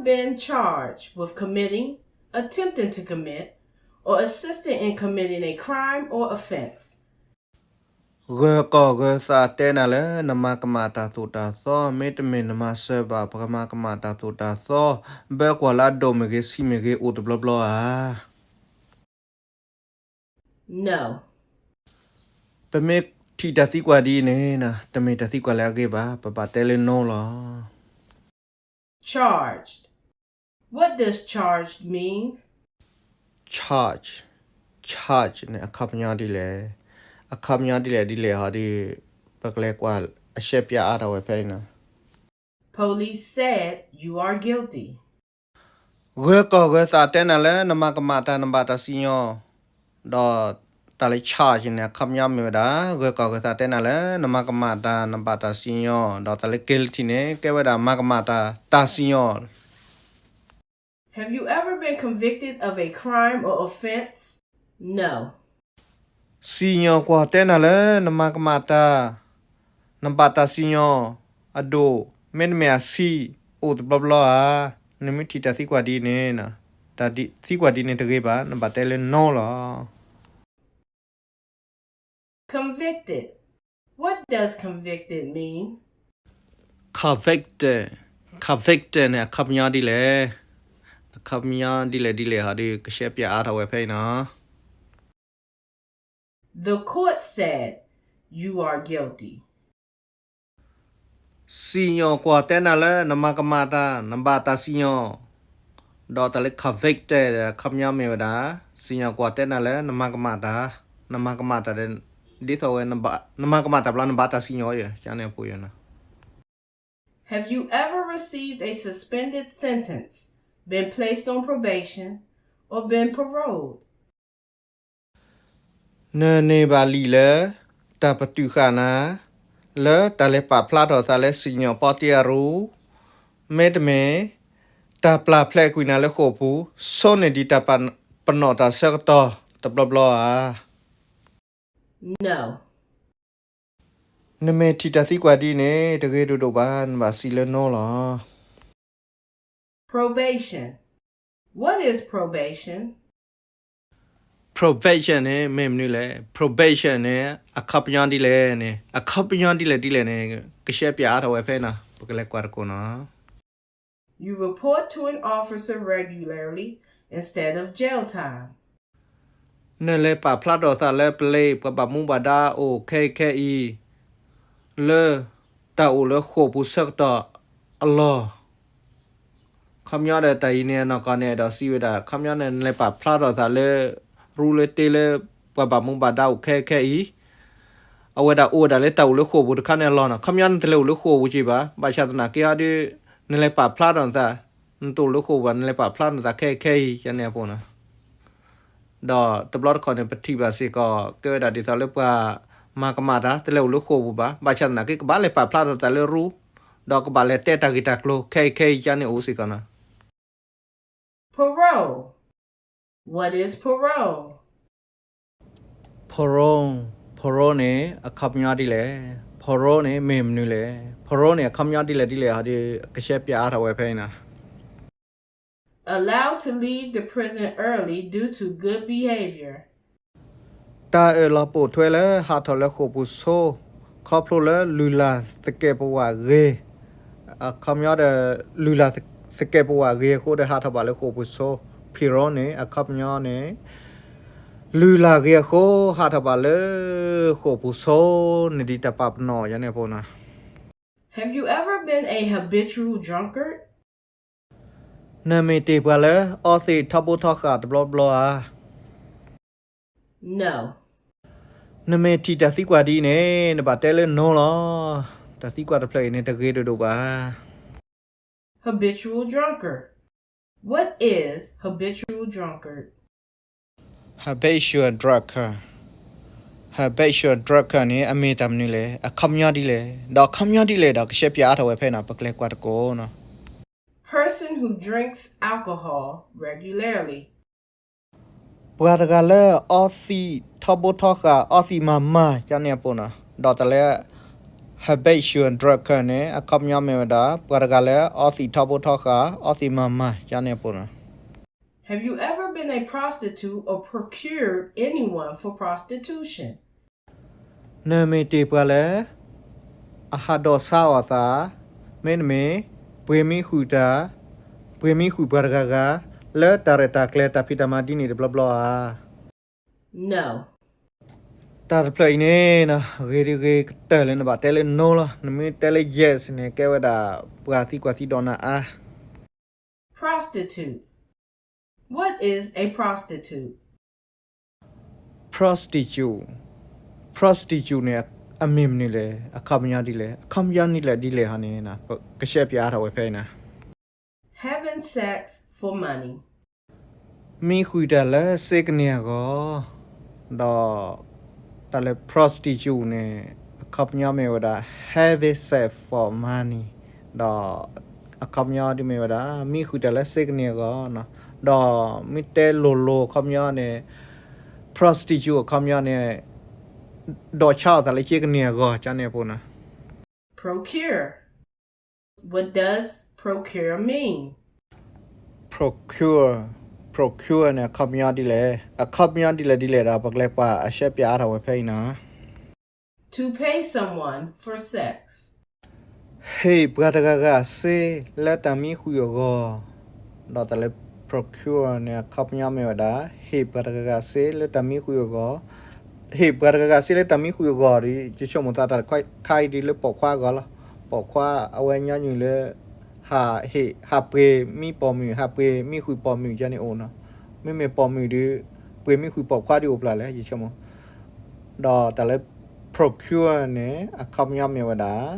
been charged with committing, attempting to commit, or assisting in committing a crime or offense? ဂၢၢ်ကီၢ်ဂၢၢ်သးတဲနၤလၢ နမၤကမၣ်တၢ်သိၣ်တၢ်သီ, မ့တမ့ၢ်နမၤစၢၤဘၣ် ပကမၤကမၣ်တၢ်သိၣ်တၢ်သီ, ဘၢကွၢ်လၢအဒိၣ်မ့ၢ်ဂ့ၤ ဆံးမ့ၢ်ဂ့ၤ အိၣ်တဘျီဘျီဧါ. No. ပမ့ၢ်ထံၣ်တၢ်သံကွၢ်ဒ်အံၤန့ၣ်, တမ့ၢ်တၢ်သံကွၢ်လၢအဂ့ၤဘၣ်, ပဘၣ်တဲလၢ no လီၤ. Charged. What does charged mean? Charge, charge န့ၣ် အခီပညီဒ်လဲၣ်, အခီပညီဒ်လဲၣ်ဒ်လဲၣ်ဟီဒီး ပကလဲၤကွၢ်အရှဲပၠးအါထီၣ်ဝဲဖဲအံၤနီၤ. Police said you are guilty. ဂၢၢ်ကီၢ်ဂၢၢ်သးတဲနၤလၢ နမၤကမၣ်တၢ် နဘၣ်တၢ်စံၣ်ညီၣ်, ဒီးတၢ်လၢ charge န့ၣ် အခီပညီမ့ၢ်ဝဲဒၣ် ဂၢၢ်ကီၢ်ဂၢၢ်သးတဲနၤလၢ နမၤကမၣ်တၢ် နဘၣ်တၢ်စံၣ်ညီၣ်, ဒီးတၢ်လၢ guilty န့ၣ် ကဲဝဲဒၣ် မၤကမၣ်တၢ် တၢ်စံၣ်ညီၣ်. Have you ever been convicted of a crime or offense? No. စံၣ်ညီၣ်ကွီၢ်တဲနၤလၢ နမၤကမၣ်တၢ်, နဘၣ်တၢ်စံၣ်ညီၣ်အဒိၣ် မ့တမ့ၢ်အဆံး အိၣ်တဘျီဘျီဧါ. နမ့ၢ်ထံၣ်တၢ်သံကွၢ်ဒ်အံၤန့ၣ်, တၢ်သံကွၢ်ဒ်အံၤန့ၣ်တဂ့ၤဘၣ်, နဘၣ်တဲလၢ no လီၤ. Convicted. What does convicted mean? Convicted, convicted န့ၣ် အခီပညီဒ်လဲၣ်, အခီပညီဒ်လဲၣ်ဒ်လဲၣ်ဟီဒီး ကရှဲပၠးအါထီၣ်ဝဲဖဲအံၤနီၤ. The court said you are guilty. စံၣ်ညီၣ်ကွီၢ်တဲနၤလၢ နမၤကမၣ်တၢ် နဘၣ်တၢ်စံၣ်ညီၣ်, ဒီးတၢ်လၢ convicted အခီပညီမ့ၢ်ဝဲဒၣ်, စံၣ်ညီၣ်ကွီၢ်တဲနၤလၢ နမၤကမၣ်တၢ်, နမၤကမၣ်တၢ်ဒီး ဒ်သိးဝဲ နမၤကမၣ်တၢ်ဘျီ နဘၣ်တၢ်စံၣ်ညီၣ်ယဲန့�်အပူၤနီၤ. Have you ever received a suspended sentence, been placed on probation, or been paroled? နန့ၢ်ဘၣ်လံာ်လၢ တၢ်ပတုာ်ဃာ်နၤ လၢတၢ်လဲၤပာ်ဖျါထီၣ်သးလၢ စံၣ်ညီၣ်ပီတ့အရူ, မ့တမ့ၢ် တၢ်ပျၢ်ဖျဲးကွံာ်နၤလၢဃိာ်ပူၤ ဆိန့ၢ်ဒံးတၢ်ပနီၣ်တၢ်ဆၢကတီၢ်တဘျီဘျီဧါ. No. နမ့ၢ်ထံၣ်တၢ်သံကွၢ်ဒ်အံၤန့ၣ် တဂ့ၤဒိၣ်ဒိၣ်ဘၣ်, နဘၣ်စံးလၢ no လီၤ. Probation. What is probation? Probation န့ၣ် မ့ၢ်မနုၤလဲၣ်, probation န့ၣ် အခီပညီဒ်လဲၣ်န့ၣ်, အခီပညီဒ်လဲၣ်ဒ်လဲၣ်န့ၣ် ကရှဲပၠးအါထီၣ်ဝဲဖဲနီၤ, ပကလဲၤကွၢ်တကိးနီၤ. You report to an officer regularly instead of jail time. နလဲၤပာ်ဖျါထီၣ်သးလၢ police ပှၤဘၣ်မူဘၣ်ဒါအိၣ်ခဲအံၤခဲအံၤ လၢတၢ်အိၣ်လၢဃိာ်ပူၤဆၢကတီၢ်အလီၢ်. ခီပညီဒီးတၢ်အံၤန့ၣ် နီၢ်ကီၢ်န့ၣ် အဲၣ်ဒိးစံးဝဲဒၣ် ခီပညီန့ၣ် နလဲၤပာ်ဖျါထီၣ်သးလၢ ရူလၢတ့လၢ ပှၤဘၣ်မူဘၣ်ဒါအိၣ်ခဲအံၤခဲအံၤ, အဝဲဒၣ်အိၣ်ဝဲဒၣ်လၢတၢ်အိၣ်လၢဃိာ်ပူၤတခါန့ၣ်အလီၢ်နီၤ. ခီပညီနတလဲၤအိၣ်လၢဃိာ်ပူၤက့ၤဘၣ်, ဘၣ်ဆၣ်သနာ်က့ဟီဒီး နလဲၤပာ်ဖျါထီၣ်နသး, နတအိၣ်လၢဃိာ်ပူၤဘၣ် နလဲၤပာ်ဖျါထီၣ်နသးခဲအံၤခဲအံၤ ယန့ၣ်အပူၤနီၤ. ဒီးတဘျီတခီၣ်န့ၣ် ပထံၣ်ဘၣ်စ့ၢ်ကီး ကဲဝဲဒၣ်ဒ်သိးလၢပှၤမၤကမၣ်တၢ် တလဲၤအိၣ်လၢဃိာ်ပူၤဘၣ်, ဘၣ်ဆၣ်သနာ်က့ ကဘၣ်လဲၤပာ်ဖျါထီၣ်သးလၢရူ, ဒီးကဘၣ်လဲၤတဲတၢ်ဂ့ၢ်တၢ်ကျိၤခဲအံၤခဲအံၤ ယန့ၣ်အိၣ်စ့ၢ်ကီးနီၤ. Parole. What is parole? Parole, parole န့ၣ် အခီပညီဒ်လဲၣ်, parole န့ၣ် မ့ၢ်မနုၤလဲၣ်, parole န့ၣ် အခီပညီဒ်လဲၣ်ဒ်လဲၣ်ဟီဒီး ကရှဲပၠးအါထီၣ်ဝဲဖဲအံၤနီၤ. Allowed to leave the prison early due to good behavior. တၢ်အၢၣ်လီၤပိာ်ထွဲလၢဟးထီၣ်လၢဃိာ်ပူၤဆိ, ခီဖျိလၢလုၢ်လၢ်သကဲးပဝးဂ့ၤ, အခီပညီဒီး လုၢ်လၢ်သကဲးပဝးဂ့ၤအဃိဒီး ဟးထီၣ်ဘၣ်လၢဃိာ်ပူၤဆိ, parole န့ၣ် အခီပညီန့ၣ် လုၢ်လၢ်ဂ့ၤအဃိ ဟးထီၣ်ဘၣ်လၢဃိာ်ပူၤဆိန့ၣ် ဒ်တၢ်ပာ်ပနီၣ် ယန့ၣ်အပူၤနီၤ. Have you ever been a habitual drunkard? နမ့ၢ်တ့ၢ်ပှၤလၢအီသံးထီဘိထီဃာ်တဘျီဘျီဧါ. No. နမ့ၢ်ထံၣ်တၢ်သံကွၢ်ဒ်အံၤန့ၣ် နဘၣ်တဲလၢ no လီၤ. တၢ်သံကွၢ်တဖျၢၣ်အံၤန့ၣ် တဂ့ၤဒိၣ်ဒိၣ်ဘၣ်. Habitual drunker. What is habitual drunkard? Habitual drunker, habitual drunker န့ၣ် အမ့ၢ်တၢ်မနုၤလဲၣ်, အခီပညီဒ်လဲၣ်, ဒီးအခီပညီဒ်လဲၣ်ဒီး ကရှဲပၠးအါထီၣ်ဝဲဖဲနီၤ, ပကလဲၤကွၢ်တကိးနီၤ. Person who drinks alcohol regularly. ပှၤတဂၤလၢအီသံးထီဘိထီဃာ် အီသံးမၤမၤ ယန့ၣ်အပူၤနီၤ, ဒီးတၢ်လၢ habitual drunker habitual drug န့ၣ် အခီပညီမ့ၢ်ဝဲဒၣ် ပှၤတဂၤလၢအီသံးထီဘိထီဃာ် အီသံးမၤမၤ ကန့ၣ်အပူၤနီၤ. Have you ever been a prostitute or procured anyone for prostitution? နမ့ၢ်တ့ၢ်ပှၤလၢ အဟးဒိးဆါအီၣ်သး, မ့တမ့ၢ် ပှ့ၤမံဃုာ်တၢ်, ပှ့ၤမံဃုာ်ပှၤတဂၤဂၤ လၢတၢ်ရဲၣ်တၢ်ကျဲၤတၢ်ဖံးတၢ်မၤဒ်န့ၣ်တဘျီဘျီဧါ. No. တၢ်တဖျၢၣ်အံၤန့ၣ်နီၤ ဂ့ၤဒုဂ့ၤကတၢၢ်လၢနဘၣ်တဲလၢ no လီၤ. နမ့ၢ်တဲလၢ yes န့ၣ် ကဲဝဲဒၣ် ပှၤသံကွၢ်သံဒိးနၤအါ. Prostitute. What is a prostitute? Prostitute. Prostitute န့ၣ် အမ့ၢ်မနုၤလဲၣ်, အခီပညီဒ်လဲၣ်, အခီပညီဒ်လဲၣ်ဒ်လဲၣ်ဟီန့ၣ် ကရှဲပၠးအါထီၣ်ဝဲဖဲအံၤနီၤ. Having sex for money. မံဃုာ်တၢ်လၢစ့ကန့ၢ်အဂီၢ်, ဒီး တၢ်လၢ prostitute န့ၣ် အခီပညီမ့ၢ်ဝဲဒၣ် having sex for money, ဒီး အခီပညီဒ်မ့ၢ်ဝဲဒၣ် မံဃုာ်တၢ်လၢစ့ကန့ၢ်အဂီၢ်နီၤ, ဒီးမ့ၢ်တဲလိၤလိၤအခီပညီန့ၣ် prostitute အခီပညီန့ၣ် ဒိးဆါအီၣ်သးလၢစ့ကန့ၢ်အဂီၢ် ကန့ၣ်အပူၤနီၤ. Procure. What does procure mean? Procure, procure န့ၣ် အခီပညီဒ်လဲၣ်, အခီပညီဒ်လဲၣ်ဒ်လဲၣ်ဒီး ပကလဲၤကွၢ်အရှဲပၠးအါထီၣ်ဝဲဖဲအံၤနီၤ. To pay someone for sex. ဟ့ၣ်ပှၤတဂၤဂၤစ့လၢတၢ်မံဃုာ်အဂီၢ်, ဒီးတၢ်လၢ procure န့ၣ် အခီပညီမ့ၢ်ဝဲဒၣ် ဟ့ၣ်ပှၤတဂၤဂၤစ့လၢတၢ်မံဃုာ်အဂီၢ်, ဟ့ၣ်ပှၤတဂၤဂၤစ့လၢတၢ်မံဃုာ်အဂီၢ်ဒီး ယဆိကမိၣ်သးတၢ်တခါအံၤဒ်လၢပိာ်ခွါအဂီၢ်လီၤ. ပိာ်ခွါအဝဲညီနုၢ်လၢ ဟးဟ့ၣ် ဟးပှ့ၤမံပိာ်မုၣ် ဟးပှ့ၤမံဃုာ်ပိာ်မုၣ်ကန့ၣ်အိၣ်နီၤ. မ့မ့ၢ်ပိာ်မုၣ်ဒီး ပှ့ၤမံဃုာ်ပိာ်ခွါဒ်အိၣ်ပျၢ်လဲၣ် ယဆိကမိၣ်. ဒီးတၢ်လၢ procure န့ၣ် အခီပညီမ့ၢ်ဝဲဒၣ်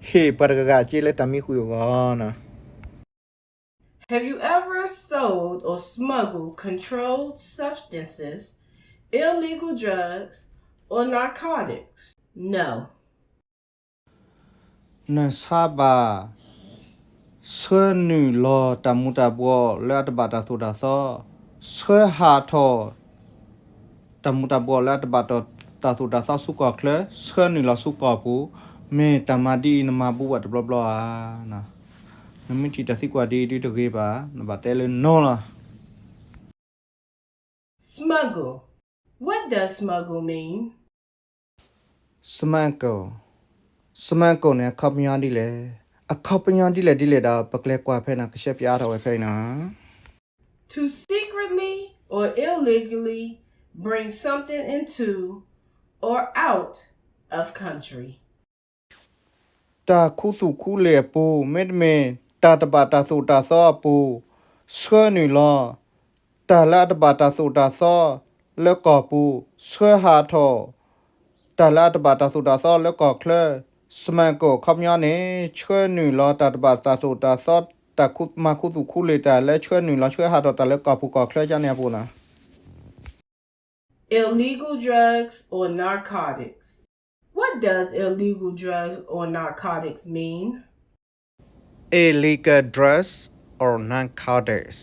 ဟ့ၣ်ပှၤတဂၤဂၤစ့လၢတၢ်မံဃုာ်အဂီၢ်နီၤ. Have you ever sold or smuggled controlled substances, illegal drugs, or narcotics? No. နဆါဘၣ် ဆှၢနုာ်လီၤတၢ်မူၤတၢ်ဘှီးလၢအတဘၣ်တၢ်သိၣ်တၢ်သီ, ဆှၢဟးထီၣ် တၢ်မူၤတၢ်ဘှီးလၢအတဘၣ်တၢ်သိၣ်တၢ်သီဆူကီၢ်ချၢ ဆှၢနုာ်လီၤဆူကီၢ်ပူၤ, မ့ၢ်တၢ်မၤဒ်အံၤနမၤဘူးဘၣ်တဘျီဘျီဧါ. နမ့ၢ်ထံၣ်တၢ်သံကွၢ်ဒ်အံၤဒုတဂ့ၤဘၣ်, နဘၣ်တဲလၢ no လီၤ. Smuggle. What does smuggle mean? Smuggle, smuggle န့ၣ် အခီပညီဒ်လဲၣ်, အခီပညီဒ်လဲၣ်ဒ်လဲၣ်ဒီး ပကလဲၤကွၢ်ဖဲန့ၣ် ကရှဲပၠးအါထီၣ်ဝဲဖဲအံၤနီၤ. To secretly or illegally bring something into or out of country. တၢ်ခူသူၣ်ခူလ့ၢ်အပူၤ မ့တမ့ၢ် တၢ်တဘၣ်တၢ်သိၣ်တၢ်သီအပူၤ ဆှၢနုာ်လီၤ တၢ်လၢအတဘၣ်တၢ်သိၣ်တၢ်သီလၢကီၢ်ပူၤ, ဆှၢဟးထီၣ် တၢ်လၢအတဘၣ်တၢ်သိၣ်တၢ်သီလၢကီၢ်ချၢ, smuggle အခီပညီန့ၣ် ဆှၢနုာ်လီၤတၢ်တဘၣ်တၢ်သိၣ်တၢ်သီ, တၢ်မၤခူသူၣ်ခူလ့ၢ်တၢ်လၢဆှၢနုာ်လီၤဆှၢဟးထီၣ်တၢ်လၢကီၢ်ပူၤကီၢ်ချၢကန့ၣ်အပူၤနီၤ. Illegal drugs or narcotics. What does illegal drugs or narcotics mean? Illegal drugs or narcotics.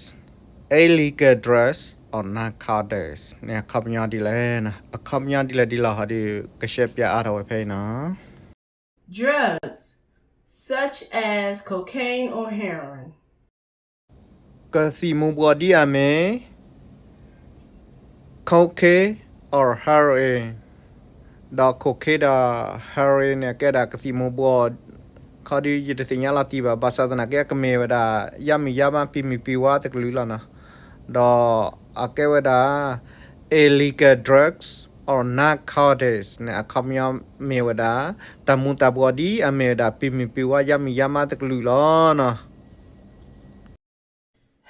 Illegal drugs or narcotics န့ၣ် အခီပညီဒ်လဲၣ်, အခီပညီဒ်လဲၣ်ဒ်လဲၣ်ဟီဒီး ကရှဲပၠးအါထီၣ်ဝဲဖဲအံၤနီၤ. Drugs, such as cocaine or heroin. ကသံၣ်မူၤဘှီးဒ်အမ့ၢ် cocaine or heroin, ဒီး cocaine ဒီး heroin န့ၣ် ကဲဒၣ်ကသံၣ်မူၤဘှီး, ခီဒီးယတသ့ၣ်ညါလီၤတံၢ်ဘၣ်, ဘၣ်ဆၣ်သနာ်က့ အကမ့ၢ်ဝဲဒၣ် ယါမုၢ်ယါမါ ပံၤမုၢ်ပံၤဝါတကလုာ်လီၤနီၤ. ဒီးအကဲဝဲဒၣ် illegal drugs or narcotics န့ၣ် အခီပညီမ့ၢ်ဝဲဒၣ် တၢ်မူၤတၢ်ဘှီးဒ်အမ့ၢ်ဝဲဒၣ် ပံၤမုၢ်ပံၤဝါ ယါမုၢ်ယါမါတကလုာ်လီၤနီၤ.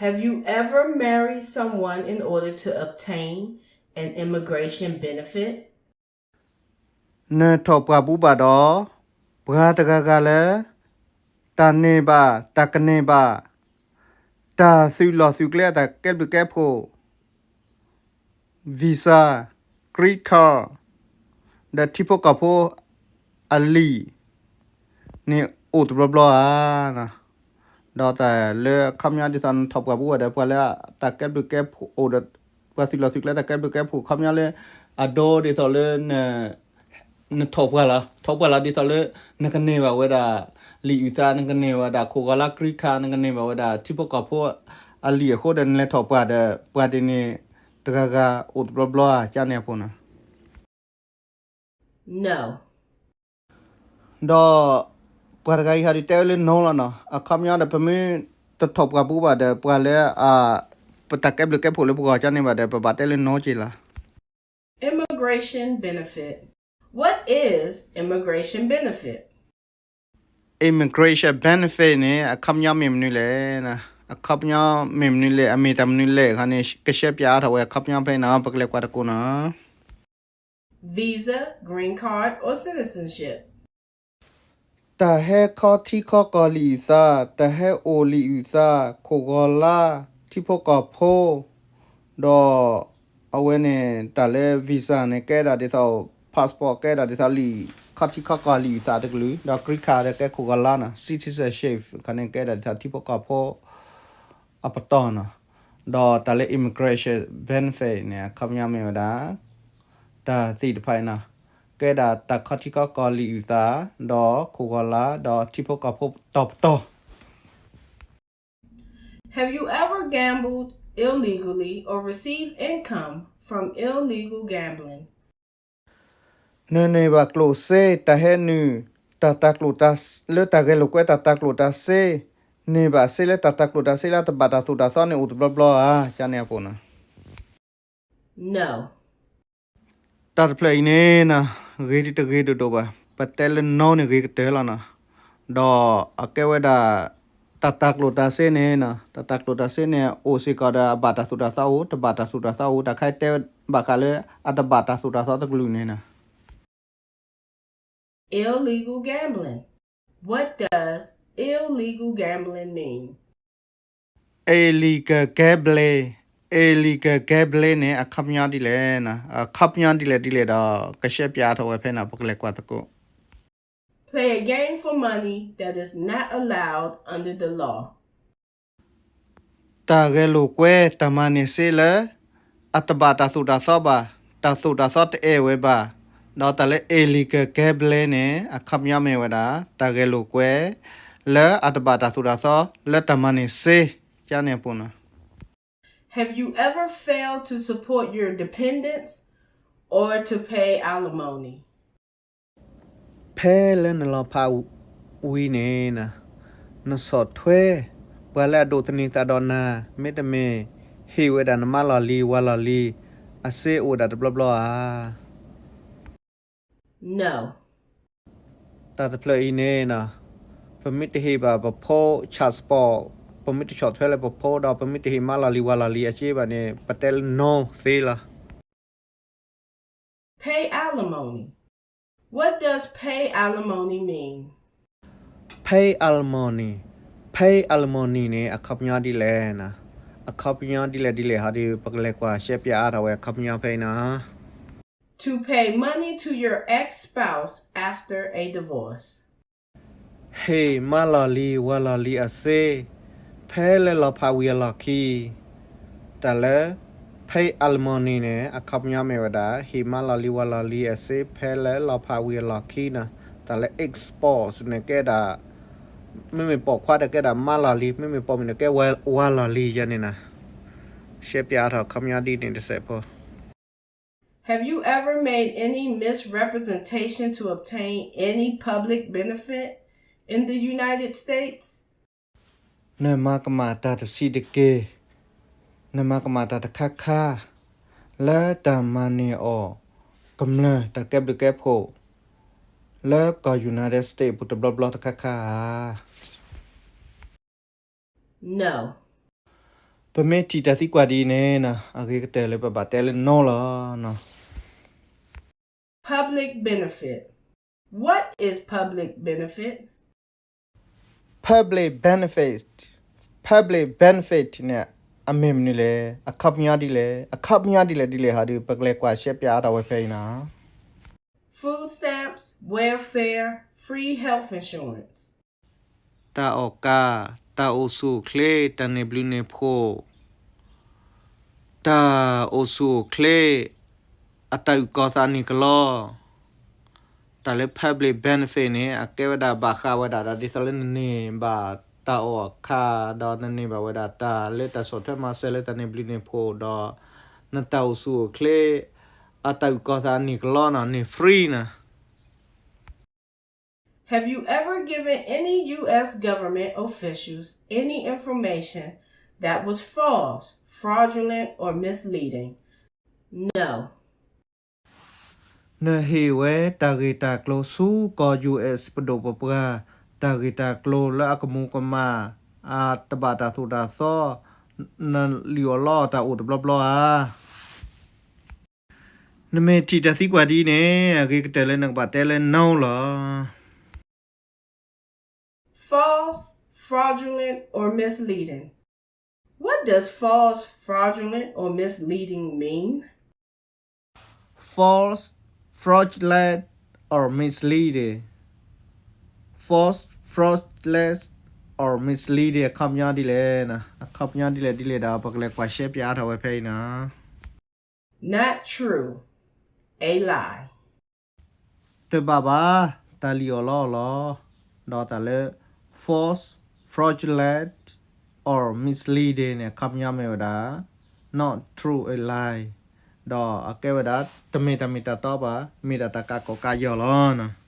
Have you ever married someone in order to obtain an immigration benefit? နထီၣ်ပှၢ်ဘူးဘၣ်ဒီး ပှၤတဂၤဂၤလၢ တၢ်န့ၢ်ဘၣ် တၢ်ကန့ၢ်ဘၣ် တၢ်သုးလီၢ်သုးကျဲအတၢ်ကဲဘျုးကဲဖှိၣ် visa, green card ဒီးထံဖိကီၢ်ဖိအလံာ်န့ၣ်အိၣ်တဘျီဘျီဧါ. ဒီးတၢ်လၢအခီပညီဒ်သိးနထီၣ်ပှၢ်ဘူးဘၣ်ဒီး ပှၤလၢတၢ်ကဲဘျုးကဲဖှိၣ်အိၣ်ဒီး ပှၤသုးလီၢ်သုးကျဲတၢ်ကဲဘျုးကဲဖှိၣ် အခီပညီလၢ အဒိဒ်သိးလၢန နထီၣ်ပှၢ်လီၤ, ထီၣ်ပှၢ်လီၤဒ်သိးလၢ နကန့ၢ်ဘၣ်ဝဲဒၣ် လံာ်အုၣ်သး, နကန့ၢ်ဘၣ်ဝဲဒၣ် ခိၣ်ဂီၤလါ green card, နကန့ၢ်ဘၣ်ဝဲဒၣ် ထံဖိကီၢ်ဖိအလံာ်အဃိဒီး နလဲၤထီၣ်ပှၢ်ဒီး ပှၤဒ်န့ၣ် တဂၤဂၤအိၣ်တဘျီဘျီဧါ, ကန့ၣ်အပူၤနီၤ. ဒီး ပှၤတဂၤအံၤဟးဒုးတဲဝဲလၢ no လီၤနီၤ. အခီပညီဒီး ပမ့ၢ်တထီၣ်ပှၢ်ပူၤဘၣ်ဒီး ပှၤလၢအ ပတၢ်ကဲဘျုးကဲဖှိၣ်လၢပဂီၢ်ကန့ၣ်ဘၣ်ဒီး ပဘၣ်တဲလၢ no က့ၤလီၤ. Immigration benefit. What is immigration benefit? Immigration benefit န့ၣ် အခီပညီမ့ၢ်မနုၤလဲၣ်, အခီပညီမ့ၢ်မနုၤလဲၣ်, အမ့ၢ်တၢ်မနုၤလဲၣ်ခါန့ၣ် ကရှဲပၠးအါထီၣ်ဝဲအခီပညီဖဲအံၤနီၤ, ပကလဲၤကွၢ်တကိးနီၤ. Visa, green card, or citizenship. တၢ်ဟဲခီထံခီကီၢ်လံာ်အုၣ်သး, တၢ်ဟဲအိၣ်လံာ်အုၣ်သး, ခိၣ်ဂီၤလါ, ထံဖိကီၢ်ဖိ, ဒီး အဝဲန့ၣ် တၢ်လၢ visa န့ၣ် ကဲဒၣ်ဒ်သိး passport ကဲဒၣ်ဒ်သိးလံာ် ခီထံခီကီၢ်လံာ်အုၣ်သးတကလုာ်, ဒီး green card ဒီးကဲခိၣ်ဂီၤလါနီၤ, citizenship ခါန့ၣ် ကဲဒၣ်ဒ်သိးထံဖိကီၢ်ဖိ အပတီၢ်နီၤ, ဒီးတၢ်လၢ immigration benefit န့ၣ် အခီပညီမ့ၢ်ဝဲဒၣ် တၢ်သ့ၣ်တဖၣ်အံၤနီၤ, ကဲဒၣ်တၢ်ခီထံခီကီၢ်လံာ်အုၣ်သး, ဒီးခိၣ်ဂီၤလါ, ဒီးထံဖိကီၢ်ဖိတီၤပတီၢ်. Have you ever gambled illegally or received income from illegal gambling? နန့ၢ်ဘၣ်ကျိၣ်စ့ တၢ်ဟဲနုာ် တၢ်တၤကျိၣ်တၤ လၢတၢ်ဂဲၤလိာ်ကွဲတၢ်တၤကျိၣ်တၤစ့, န့ၢ်ဘၣ်စ့လၢတၢ်တၤကျိၣ်တၤစ့လၢအတဘၣ်တၢ်သိၣ်တၢ်သီန့ၣ် အိၣ်တဘျီဘျီဧါ, ကန့ၣ်အပူၤနီၤ. No. တၢ်တဖျၢၣ်အံၤန့ၣ်နီၤ, ဂ့ၤဒ်တဂ့ၤဒိၣ်ဒိၣ်ဘၣ်, ပတဲလၢ no န့ၣ် ဂ့ၤကတၢၢ်လီၤနီၤ. ဒီးအကဲဝဲဒၣ် တၢ်တၤကျိၣ်တၤစ့န့ၣ်နီၤ, တၢ်တၤကျိၣ်တၤစ့န့ၣ် အိၣ်စ့ၢ်ကီးဒီးအဘၣ်တၢ်သိၣ်တၢ်သီအိၣ်, တဘၣ်တၢ်သိၣ်တၢ်သီအိၣ်, တၢ်ခါတဲဘၣ်ဃးလၢအတဘၣ်တၢ်သိၣ်တၢ်သီတကလုာ်န့ၣ်နီၤ. Illegal gambling. What does illegal gambling mean? Illegal gambling, illegal gambling န့ၣ် အခီပညီဒ်လဲၣ်နီၤ, အခီပညီဒ်လဲၣ်ဒ်လဲၣ်ဒီး ကရှဲပၠးအါထီၣ်ဝဲဖဲနီၤ, ပကလဲၤကွၢ်သကိး. Play a game for money that is not allowed under the law. တၢ်ဂဲၤလိာ်ကွဲ တၢ်မၤန့ၢ်စ့လၢ အတဘၣ်တၢ်သိၣ်တၢ်သီဘၣ်, တၢ်သိၣ်တၢ်သီတအဲၣ်ဝဲဘၣ်, ဒီးတၢ်လၢ illegal gambling န့ၣ် အခီပညီမ့ၢ်ဝဲဒၣ် တၢ်ဂဲၤလိာ်ကွဲ လၢအတဘၣ်တၢ်သိၣ်တၢ်သီ လၢတၢ်မၤန့ၢ်စ့ ကန့ၣ်အပူၤနီၤ. Have you ever failed to support your dependents or to pay alimony? ဖဲလၢနလီၤဖးဝံၤန့ၣ်နီၤ, နဆီၣ်ထွဲ ပှၤလၢအဒိးသန့ၤသးဒီးနၤ, မ့တမ့ၢ် ဟ့ၣ်ဝဲဒၣ်နမါလီၢ်လံၤဝၤလီၢ်လံၤ အစ့အိၣ်ဒၣ်တဘျီဘျီဧါ. No. တၢ်တဖျၢၣ်အံၤန့ၣ်နီၤ, ပမ့ၢ်တဟ့ၣ်ဘၣ်ပဖိ child support, ပမ့ၢ်တဆီၣ်ထွဲလၢပဖိဒီး ပမ့ၢ်တဟ့ၣ်မါလီၢ်လံၤဝၤလီၢ်လံၤအစ့ဘၣ်န့ၣ် ပတဲလၢ no သ့လီၤ. Pay alimony. What does pay alimony mean? Pay alimony, pay alimony န့ၣ် အခီပညီဒ်လဲၣ်နီၤ, အခီပညီဒ်လဲၣ်ဒ်လဲၣ်ဟီဒီး ပကလဲၤကွၢ်ရှဲပၠးအါထီၣ်ဝဲအခီပညီဖဲအံၤနီၤ. To pay money to your ex-spouse after a divorce. ဟ့ၣ်မါလီၢ်လံၤဝၤလီၢ်လံၤအစ့ ဖဲလၢလီၤဖးဝံၤအလီၢ်ခံ, တၢ်လၢ pay alimony န့ၣ် အခီပညီမ့ၢ်ဝဲဒၣ် ဟ့ၣ်မါလီၢ်လံၤဝၤလီၢ်လံၤအစ့ ဖဲလၢလီၤဖးဝံၤအလီၢ်ခံနီၤ. တၢ်လၢ ex-spouse န့ၣ်ကဲဒၣ် မ့မ့ၢ်ပိာ်ခွါဒီးကဲဒၣ်မါလီၢ်လံၤ, မ့မ့ၢ်ပိာ်မုၣ်ဒီးကဲဝၤလီၢ်လံၤယဲန့ၣ်နီၤ. ရှဲပၠးအါထီၣ်အခီပညီဒ်န့ၣ်တစဲးဖိ. Have you ever made any misrepresentation to obtain any public benefit in the United States? နမၤကမၣ်တၢ်တဆံးတက့ၢ်, နမၤကမၣ်တၢ်တဆံးတက့ၢ် လၢတၢ်မၤန့ၢ်အီၤ ကမျၢၢ်တၢ်ကဲဘျုးကဲဖှိၣ် လၢကီၢ် United States ပူၤတဘျီဘျီတခါခါဧါ. No. ပမ့ၢ်ထံၣ်တၢ်သံကွၢ်ဒ်အံၤန့ၣ်နီၤ, အဂ့ၤကတၢၢ်လၢပဘၣ်တဲလၢ no လီၤနီၤ. Public benefit. What is public benefit? Public benefit, public benefit န့ၣ် အမ့ၢ်မနုၤလဲၣ်, အခီပညီဒ်လဲၣ်, အခီပညီဒ်လဲၣ်ဒ်လဲၣ်ဟီဒီး ပကလဲၤကွၢ်ရှဲပၠးအါထီၣ်ဝဲဖဲအံၤနီၤ. Food stamps, welfare, free health insurance. တၢ်အီၣ်ကၢ်, တၢ်အိၣ်ဆူၣ်အိၣ်ချ့, တၢ်န့ၢ်ဘျုးန့ၢ်ဖှိၣ်, တၢ်အိၣ်ဆူၣ်အိၣ်ချ့, အတၢ်အုၣ်ကီၤသးန့ၢ်ကလီ, တၢ် တၢ်လၢ public benefit န့ၣ် အကဲဝဲဒၣ်ဘၣ်ဃးဝဲဒၣ်ဒီး ဒ်သိးလၢနန့ၢ်ဘၣ်တၢ်အီၣ်အခါ ဒီးနန့ၢ်ဘၣ်ဝဲဒၣ်တၢ်လၢတၢ်ဆီၣ်ထွဲမၤစၢၤလၢတၢ်န့ၢ်ဘျုးန့ၢ်ဖှိၣ်ဒီး နတၢ်အိၣ်ဆူၣ်အိၣ်ချ့ အတၢ်အုၣ်ကီၤသးန့ၢ်ကလီနီၤ န့ၢ် free နီၤ. Have you ever given any U S government officials any information that was false, fraudulent, or misleading? No. နဟ့ၣ်ဝဲတၢ်ဂ့ၢ်တၢ်ကျိၤဆူကီၢ် U S ပဒိၣ်ပပှၢ် တၢ်ဂ့ၢ်တၢ်ကျိၤလၢအကမူၤကမၣ် အတဘၣ်တၢ်သိၣ်တၢ်သီ နလံၣ်အီၣ်လီအီၣ်တၢ်အိၣ်တဘျီဘျီဧါ. နမ့ၢ်ထံၣ်တၢ်သံကွၢ်ဒ်အံၤန့ၣ် အဂ့ၤကတၢၢ်လၢနကဘၣ်တဲလၢ no လီၤ. False, fraudulent, or misleading. What does false, fraudulent, or misleading mean? False, fraudulent, or misleading. False, fraudulent, or misleading အခီပညီဒ်လဲၣ်, အခီပညီဒ်လဲၣ်ဒ်လဲၣ်ဒီး ပကလဲၤကွၢ်ရှဲပၠးအါထီၣ်ဝဲဖဲအံၤနီၤ. Not true, a lie. တဘၣ်ဘၣ်, တၢ်လံၣ်အီၣ်လီအီၣ်လီၤ. ဒီးတၢ်လၢ false, fraudulent, or misleading န့ၣ် အခီပညီမ့ၢ်ဝဲဒၣ် not true, a lie. ဒီးအကဲဝဲဒၣ် တမ့ၢ်တၢ်မ့ၢ်တၢ်တီဘၣ်, မ့ၢ်ဒၣ်တၢ်ကးကီးကးယီၤလီၤ.